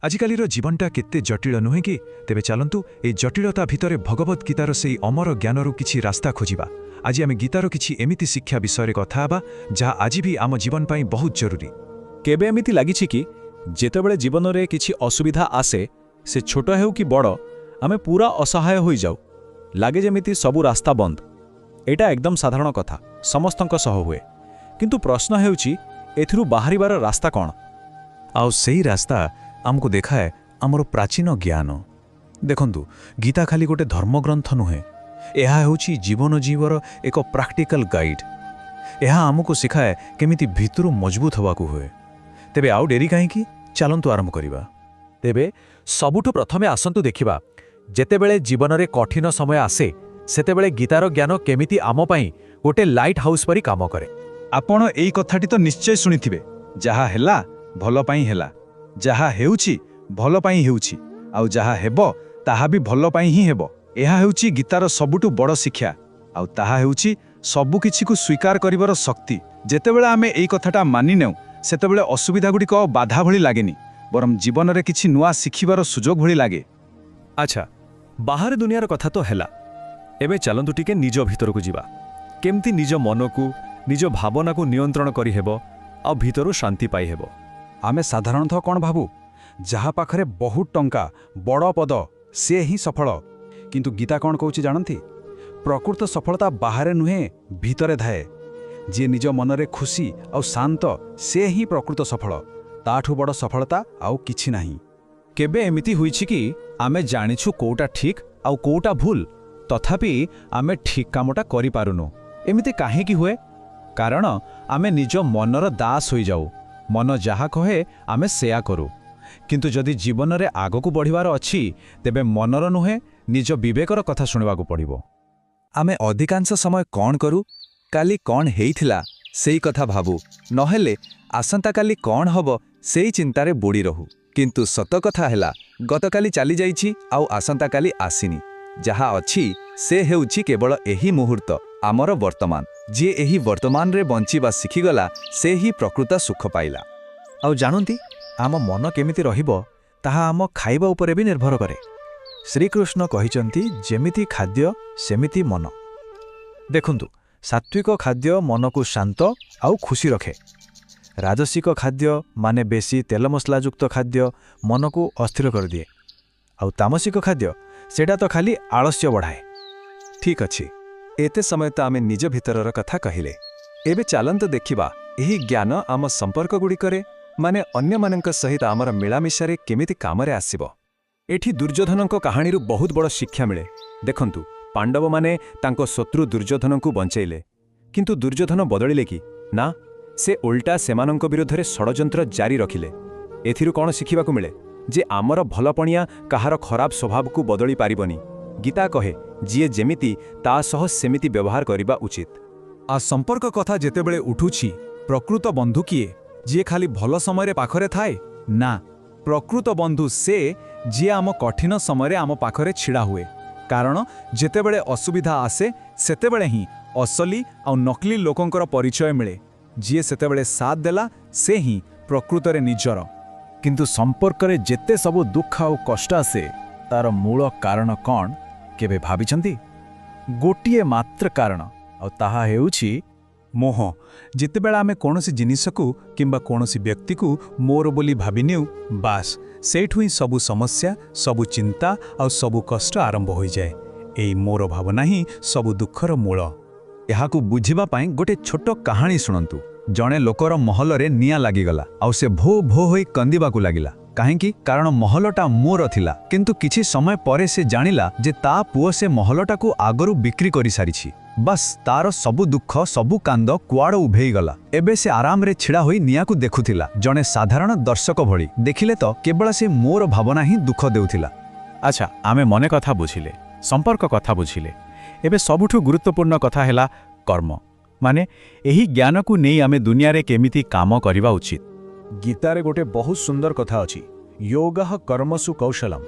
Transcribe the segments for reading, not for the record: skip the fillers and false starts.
ଆଜିକାଲିର ଜୀବନଟା କେତେ ଜଟିଳ ନୁହେଁ କି? ତେବେ ଚାଲନ୍ତୁ, ଏହି ଜଟିଳତା ଭିତରେ ଭଗବଦ୍ ଗୀତାର ସେଇ ଅମର ଜ୍ଞାନରୁ କିଛି ରାସ୍ତା ଖୋଜିବା। ଆଜି ଆମେ ଗୀତାର କିଛି ଏମିତି ଶିକ୍ଷା ବିଷୟରେ କଥା ହେବା, ଯାହା ଆଜି ବି ଆମ ଜୀବନ ପାଇଁ ବହୁତ ଜରୁରୀ। କେବେ ଏମିତି ଲାଗିଛି କି, ଯେତେବେଳେ ଜୀବନରେ କିଛି ଅସୁବିଧା ଆସେ, ସେ ଛୋଟ ହେଉ କି ବଡ଼, ଆମେ ପୁରା ଅସହାୟ ହୋଇଯାଉ? ଲାଗେ ଯେମିତି ସବୁ ରାସ୍ତା ବନ୍ଦ। ଏଇଟା ଏକଦମ ସାଧାରଣ କଥା, ସମସ୍ତଙ୍କ ସହ ହୁଏ। କିନ୍ତୁ ପ୍ରଶ୍ନ ହେଉଛି, ଏଥିରୁ ବାହାରିବାର ରାସ୍ତା କ'ଣ? ଆଉ ସେଇ ରାସ୍ତା ଆମକୁ ଦେଖାଏ ଆମର ପ୍ରାଚୀନ ଜ୍ଞାନ। ଦେଖନ୍ତୁ, ଗୀତା ଖାଲି ଗୋଟେ ଧର୍ମଗ୍ରନ୍ଥ ନୁହେଁ। ଏହା ହେଉଛି ଜୀବନ ଜୀବର ଏକ ପ୍ରାକ୍ଟିକାଲ ଗାଇଡ୍। ଏହା ଆମକୁ ଶିଖାଏ କେମିତି ଭିତରୁ ମଜବୁତ ହେବାକୁ ହୁଏ। ତେବେ ଆଉ ଡେରି କାହିଁକି? ଚାଲନ୍ତୁ ଆରମ୍ଭ କରିବା। ତେବେ ସବୁଠୁ ପ୍ରଥମେ ଆସନ୍ତୁ ଦେଖିବା, ଯେତେବେଳେ ଜୀବନରେ କଠିନ ସମୟ ଆସେ, ସେତେବେଳେ ଗୀତାର ଜ୍ଞାନ କେମିତି ଆମ ପାଇଁ ଗୋଟେ ଲାଇଟ୍ ହାଉସ୍ ପରି କାମ କରେ। ଆପଣ ଏଇ କଥାଟି ତ ନିଶ୍ଚୟ ଶୁଣିଥିବେ, ଯାହା ହେଲା ଭଲ ପାଇଁ ହେଲା, ଯାହା ହେଉଛି ଭଲ ପାଇଁ ହେଉଛି, ଆଉ ଯାହା ହେବ ତାହା ବି ଭଲ ପାଇଁ ହିଁ ହେବ। ଏହା ହେଉଛି ଗୀତାର ସବୁଠୁ ବଡ଼ ଶିକ୍ଷା, ଆଉ ତାହା ହେଉଛି ସବୁକିଛିକୁ ସ୍ୱୀକାର କରିବାର ଶକ୍ତି। ଯେତେବେଳେ ଆମେ ଏଇ କଥାଟା ମାନିନେଉ, ସେତେବେଳେ ଅସୁବିଧାଗୁଡ଼ିକ ବାଧା ଭଳି ଲାଗେନି, ବରଂ ଜୀବନରେ କିଛି ନୂଆ ଶିଖିବାର ସୁଯୋଗ ଭଳି ଲାଗେ। ଆଚ୍ଛା, ବାହାର ଦୁନିଆର କଥା ତ ହେଲା। ଏବେ ଚାଲନ୍ତୁ ଟିକେ ନିଜ ଭିତରକୁ ଯିବା। କେମିତି ନିଜ ମନକୁ, ନିଜ ଭାବନାକୁ ନିୟନ୍ତ୍ରଣ କରିହେବ ଆଉ ଭିତରୁ ଶାନ୍ତି ପାଇହେବ? ଆମେ ସାଧାରଣତଃ କ'ଣ ଭାବୁ? ଯାହା ପାଖରେ ବହୁତ ଟଙ୍କା, ବଡ଼ ପଦ, ସେ ହିଁ ସଫଳ। କିନ୍ତୁ ଗୀତା କ'ଣ କହୁଛି ଜାଣନ୍ତି? ପ୍ରକୃତ ସଫଳତା ବାହାରେ ନୁହେଁ, ଭିତରେ ଥାଏ। ଯିଏ ନିଜ ମନରେ ଖୁସି ଆଉ ଶାନ୍ତ, ସେ ହିଁ ପ୍ରକୃତ ସଫଳ। ତାଠୁ ବଡ଼ ସଫଳତା ଆଉ କିଛି ନାହିଁ। କେବେ ଏମିତି ହୋଇଛି କି, ଆମେ ଜାଣିଛୁ କୋଉଟା ଠିକ୍ ଆଉ କୋଉଟା ଭୁଲ, ତଥାପି ଆମେ ଠିକ୍ କାମଟା କରିପାରୁନୁ? ଏମିତି କାହିଁକି ହୁଏ? କାରଣ ଆମେ ନିଜ ମନର ଦାସ ହୋଇଯାଉ। ମନ ଯାହା କହେ, ଆମେ ସେୟା କରୁ। କିନ୍ତୁ ଯଦି ଜୀବନରେ ଆଗକୁ ବଢ଼ିବାର ଅଛି, ତେବେ ମନର ନୁହେଁ, ନିଜ ବିବେକର କଥା ଶୁଣିବାକୁ ପଡ଼ିବ। ଆମେ ଅଧିକାଂଶ ସମୟ କ'ଣ କରୁ? କାଲି କ'ଣ ହେଇଥିଲା ସେଇ କଥା ଭାବୁ, ନହେଲେ ଆସନ୍ତାକାଲି କ'ଣ ହବ ସେଇ ଚିନ୍ତାରେ ବୁଡ଼ି ରହୁ। କିନ୍ତୁ ସତ କଥା ହେଲା, ଗତକାଲି ଚାଲିଯାଇଛି ଆଉ ଆସନ୍ତାକାଲି ଆସିନି। ଯାହା ଅଛି, ସେ ହେଉଛି କେବଳ ଏହି ମୁହୂର୍ତ୍ତ, ଆମର ବର୍ତ୍ତମାନ। ଯିଏ ଏହି ବର୍ତ୍ତମାନରେ ବଞ୍ଚିବା ଶିଖିଗଲା, ସେ ହିଁ ପ୍ରକୃତ ସୁଖ ପାଇଲା। ଆଉ ଜାଣନ୍ତି, ଆମ ମନ କେମିତି ରହିବ ତାହା ଆମ ଖାଇବା ଉପରେ ବି ନିର୍ଭର କରେ। ଶ୍ରୀକୃଷ୍ଣ କହିଛନ୍ତି, ଯେମିତି ଖାଦ୍ୟ ସେମିତି ମନ। ଦେଖନ୍ତୁ, ସାତ୍ତ୍ୱିକ ଖାଦ୍ୟ ମନକୁ ଶାନ୍ତ ଆଉ ଖୁସି ରଖେ। ରାଜସିକ ଖାଦ୍ୟ, ମାନେ ବେଶୀ ତେଲ ମସଲାଯୁକ୍ତ ଖାଦ୍ୟ, ମନକୁ ଅସ୍ଥିର କରିଦିଏ। ଆଉ ତାମସିକ ଖାଦ୍ୟ, ସେଇଟା ତ ଖାଲି ଆଳସ୍ୟ ବଢ଼ାଏ। ଠିକ୍ ଅଛି, ଏତେ ସମୟ ତ ଆମେ ନିଜ ଭିତରର କଥା କହିଲେ। ଏବେ ଚାଲନ୍ତୁ ଦେଖିବା, ଏହି ଜ୍ଞାନ ଆମ ସମ୍ପର୍କଗୁଡ଼ିକରେ, ମାନେ ଅନ୍ୟମାନଙ୍କ ସହିତ ଆମର ମିଳାମିଶାରେ କେମିତି କାମରେ ଆସିବ। ଏଠି ଦୁର୍ଯ୍ୟୋଧନଙ୍କ କାହାଣୀରୁ ବହୁତ ବଡ଼ ଶିକ୍ଷା ମିଳେ। ଦେଖନ୍ତୁ, ପାଣ୍ଡବମାନେ ତାଙ୍କ ଶତ୍ରୁ ଦୁର୍ଯ୍ୟୋଧନଙ୍କୁ ବଞ୍ଚେଇଲେ। କିନ୍ତୁ ଦୁର୍ଯ୍ୟୋଧନ ବଦଳିଲେ କି ନା? ସେ ଓଲଟା ସେମାନଙ୍କ ବିରୁଦ୍ଧରେ ଷଡ଼ଯନ୍ତ୍ର ଜାରି ରଖିଲେ। ଏଥିରୁ କ'ଣ ଶିଖିବାକୁ ମିଳେ? ଯେ ଆମର ଭଲପଣିଆ କାହାର ଖରାପ ସ୍ୱଭାବକୁ ବଦଳି ପାରିବନି। ଗୀତା କହେ, ଯିଏ ଯେମିତି ତା ସହ ସେମିତି ବ୍ୟବହାର କରିବା ଉଚିତ। ଆଉ ସମ୍ପର୍କ କଥା ଯେତେବେଳେ ଉଠୁଛି, ପ୍ରକୃତ ବନ୍ଧୁ କିଏ? ଯିଏ ଖାଲି ଭଲ ସମୟରେ ପାଖରେ ଥାଏ? ନା, ପ୍ରକୃତ ବନ୍ଧୁ ସେ ଯିଏ ଆମ କଠିନ ସମୟରେ ଆମ ପାଖରେ ଛିଡ଼ା ହୁଏ। କାରଣ ଯେତେବେଳେ ଅସୁବିଧା ଆସେ, ସେତେବେଳେ ହିଁ ଅସଲି ଆଉ ନକଲି ଲୋକଙ୍କର ପରିଚୟ ମିଳେ। ଯିଏ ସେତେବେଳେ ସାଥ ଦେଲା, ସେ ହିଁ ପ୍ରକୃତରେ ନିଜର। କିନ୍ତୁ ସମ୍ପର୍କରେ ଯେତେ ସବୁ ଦୁଃଖ ଆଉ କଷ୍ଟ ଆସେ, ତାର ମୂଳ କାରଣ କ'ଣ, କେବେ ଭାବିଛନ୍ତି? ଗୋଟିଏ ମାତ୍ର କାରଣ, ଆଉ ତାହା ହେଉଛି ମୋହ। ଯେତେବେଳେ ଆମେ କୌଣସି ଜିନିଷକୁ କିମ୍ବା କୌଣସି ବ୍ୟକ୍ତିକୁ ମୋର ବୋଲି ଭାବିନେଉ, ବାସ୍, ସେଇଠୁ ହିଁ ସବୁ ସମସ୍ୟା, ସବୁ ଚିନ୍ତା ଆଉ ସବୁ କଷ୍ଟ ଆରମ୍ଭ ହୋଇଯାଏ। ଏଇ ମୋର ଭାବନା ହିଁ ସବୁ ଦୁଃଖର ମୂଳ। ଏହାକୁ ବୁଝିବା ପାଇଁ ଗୋଟେ ଛୋଟ କାହାଣୀ ଶୁଣନ୍ତୁ। ଜଣେ ଲୋକର ମହଲରେ ନିଆଁ ଲାଗିଗଲା ଆଉ ସେ ଭୋ ଭୋ ହୋଇ କାନ୍ଦିବାକୁ ଲାଗିଲା। କାହିଁକି? କାରଣ ମହଲଟା ମୋର ଥିଲା। କିନ୍ତୁ କିଛି ସମୟ ପରେ ସେ ଜାଣିଲା ଯେ ତା ପୁଅ ସେ ମହଲଟାକୁ ଆଗରୁ ବିକ୍ରି କରିସାରିଛି। ବାସ୍, ତାର ସବୁ ଦୁଃଖ, ସବୁ କାନ୍ଦ କୁଆଡ଼ ଉଭେଇଗଲା। ଏବେ ସେ ଆରାମରେ ଛିଡ଼ା ହୋଇ ନିଆଁକୁ ଦେଖୁଥିଲା, ଜଣେ ସାଧାରଣ ଦର୍ଶକ ଭଳି। ଦେଖିଲେ ତ, କେବଳ ସେ ମୋର ଭାବନା ହିଁ ଦୁଃଖ ଦେଉଥିଲା। ଆଚ୍ଛା, ଆମେ ମନ କଥା ବୁଝିଲେ, ସମ୍ପର୍କ କଥା ବୁଝିଲେ। ଏବେ ସବୁଠୁ ଗୁରୁତ୍ୱପୂର୍ଣ୍ଣ କଥା ହେଲା କର୍ମ, ମାନେ ଏହି ଜ୍ଞାନକୁ ନେଇ ଆମେ ଦୁନିଆରେ କେମିତି କାମ କରିବା ଉଚିତ। ଗୀତାରେ ଗୋଟେ ବହୁତ ସୁନ୍ଦର କଥା ଅଛି, ଯୋଗଃ କର୍ମସୁ କୌଶଳମ୍।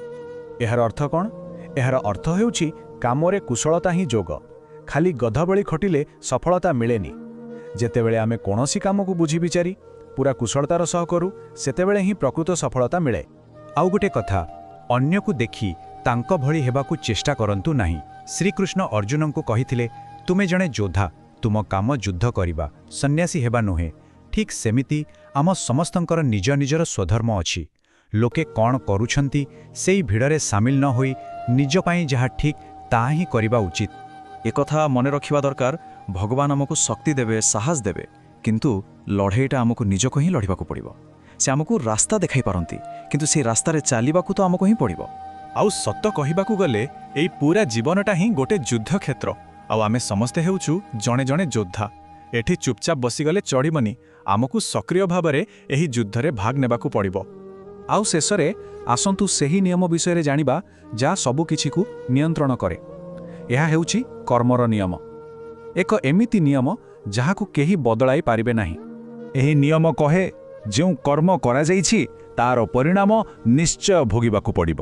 ଏହାର ଅର୍ଥ କ'ଣ? ଏହାର ଅର୍ଥ ହେଉଛି, କାମରେ କୁଶଳତା ହିଁ ଯୋଗ। ଖାଲି ଗଧ ଭଳି ଖଟିଲେ ସଫଳତା ମିଳେନି। ଯେତେବେଳେ ଆମେ କୌଣସି କାମକୁ ବୁଝି ବିଚାରି ପୁରା କୁଶଳତାର ସହ କରୁ, ସେତେବେଳେ ହିଁ ପ୍ରକୃତ ସଫଳତା ମିଳେ। ଆଉ ଗୋଟେ କଥା, ଅନ୍ୟକୁ ଦେଖି ତାଙ୍କ ଭଳି ହେବାକୁ ଚେଷ୍ଟା କରନ୍ତୁ ନାହିଁ। ଶ୍ରୀକୃଷ୍ଣ ଅର୍ଜୁନଙ୍କୁ କହିଥିଲେ, ତୁମେ ଜଣେ ଯୋଦ୍ଧା, ତୁମ କାମ ଯୁଦ୍ଧ କରିବା, ସନ୍ନ୍ୟାସୀ ହେବା ନୁହେଁ। ଠିକ୍ ସେମିତି ଆମ ସମସ୍ତଙ୍କର ନିଜ ନିଜର ସ୍ୱଧର୍ମ ଅଛି। ଲୋକେ କ'ଣ କରୁଛନ୍ତି ସେଇ ଭିଡ଼ରେ ସାମିଲ ନ ହୋଇ ନିଜ ପାଇଁ ଯାହା ଠିକ୍ ତାହା ହିଁ କରିବା ଉଚିତ। ଏକଥା ମନେ ରଖିବା ଦରକାର, ଭଗବାନ ଆମକୁ ଶକ୍ତି ଦେବେ, ସାହସ ଦେବେ, କିନ୍ତୁ ଲଢ଼େଇଟା ଆମକୁ ନିଜକୁ ହିଁ ଲଢ଼ିବାକୁ ପଡ଼ିବ। ସେ ଆମକୁ ରାସ୍ତା ଦେଖାଇ ପାରନ୍ତି, କିନ୍ତୁ ସେଇ ରାସ୍ତାରେ ଚାଲିବାକୁ ତ ଆମକୁ ହିଁ ପଡ଼ିବ। ଆଉ ସତ କହିବାକୁ ଗଲେ ଏଇ ପୁରା ଜୀବନଟା ହିଁ ଗୋଟେ ଯୁଦ୍ଧକ୍ଷେତ୍ର, ଆଉ ଆମେ ସମସ୍ତେ ହେଉଛୁ ଜଣେ ଜଣେ ଯୋଦ୍ଧା। ଏଠି ଚୁପଚାପ ବସିଗଲେ ଚଳିବନି, ଆମକୁ ସକ୍ରିୟ ଭାବରେ ଏହି ଯୁଦ୍ଧରେ ଭାଗ ନେବାକୁ ପଡ଼ିବ। ଆଉ ଶେଷରେ ଆସନ୍ତୁ ସେହି ନିୟମ ବିଷୟରେ ଜାଣିବା ଯାହା ସବୁକିଛିକୁ ନିୟନ୍ତ୍ରଣ କରେ। ଏହା ହେଉଛି କର୍ମର ନିୟମ, ଏକ ଏମିତି ନିୟମ ଯାହାକୁ କେହି ବଦଳାଇ ପାରିବେ ନାହିଁ। ଏହି ନିୟମ କହେ, ଯେଉଁ କର୍ମ କରାଯାଇଛି ତାର ପରିଣାମ ନିଶ୍ଚୟ ଭୋଗିବାକୁ ପଡ଼ିବ।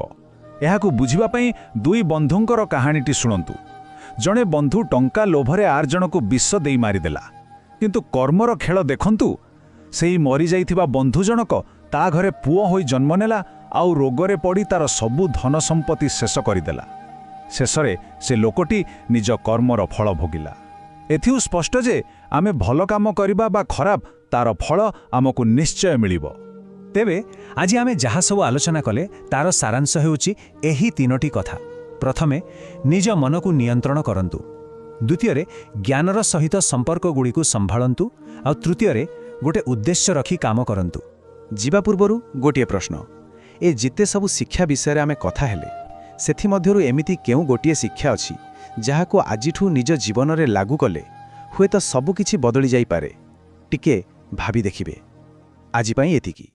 ଏହାକୁ ବୁଝିବା ପାଇଁ ଦୁଇ ବନ୍ଧୁଙ୍କର କାହାଣୀଟି ଶୁଣନ୍ତୁ। ଜଣେ ବନ୍ଧୁ ଟଙ୍କା ଲୋଭରେ ଆର ଜଣକୁ ବିଷ ଦେଇ ମାରିଦେଲା। କିନ୍ତୁ କର୍ମର ଖେଳ ଦେଖନ୍ତୁ, ସେହି ମରିଯାଇଥିବା ବନ୍ଧୁ ଜଣକ ତା ଘରେ ପୁଅ ହୋଇ ଜନ୍ମ ନେଲା ଆଉ ରୋଗରେ ପଡ଼ି ତାର ସବୁ ଧନ ସମ୍ପତ୍ତି ଶେଷ କରିଦେଲା। ଶେଷରେ ସେ ଲୋକଟି ନିଜ କର୍ମର ଫଳ ଭୋଗିଲା। ଏଥିରୁ ସ୍ପଷ୍ଟ ଯେ ଆମେ ଭଲ କାମ କରିବା ବା ଖରାପ, ତାର ଫଳ ଆମକୁ ନିଶ୍ଚୟ ମିଳିବ। ତେବେ ଆଜି ଆମେ ଯାହା ସବୁ ଆଲୋଚନା କଲେ ତାର ସାରାଂଶ ହେଉଛି ଏହି ତିନୋଟି କଥା। ପ୍ରଥମେ, ନିଜ ମନକୁ ନିୟନ୍ତ୍ରଣ କରନ୍ତୁ। ଦ୍ୱିତୀୟରେ, ଜ୍ଞାନର ସହିତ ସମ୍ପର୍କଗୁଡ଼ିକୁ ସମ୍ଭାଳନ୍ତୁ। ଆଉ ତୃତୀୟରେ, ଗୋଟେ ଉଦ୍ଦେଶ୍ୟ ରଖି କାମ କରନ୍ତୁ। ଯିବା ପୂର୍ବରୁ ଗୋଟିଏ ପ୍ରଶ୍ନ। ଏ ଯେତେ ସବୁ ଶିକ୍ଷା ବିଷୟରେ ଆମେ କଥା ହେଲେ, ସେଥିମଧ୍ୟରୁ ଏମିତି କେଉଁ ଗୋଟିଏ ଶିକ୍ଷା ଅଛି ଯାହାକୁ ଆଜିଠୁ ନିଜ ଜୀବନରେ ଲାଗୁ କଲେ ହୁଏତ ସବୁକିଛି ବଦଳି ଯାଇପାରେ? ଟିକେ ଭାବି ଦେଖିବେ। ଆଜି ପାଇଁ ଏତିକି।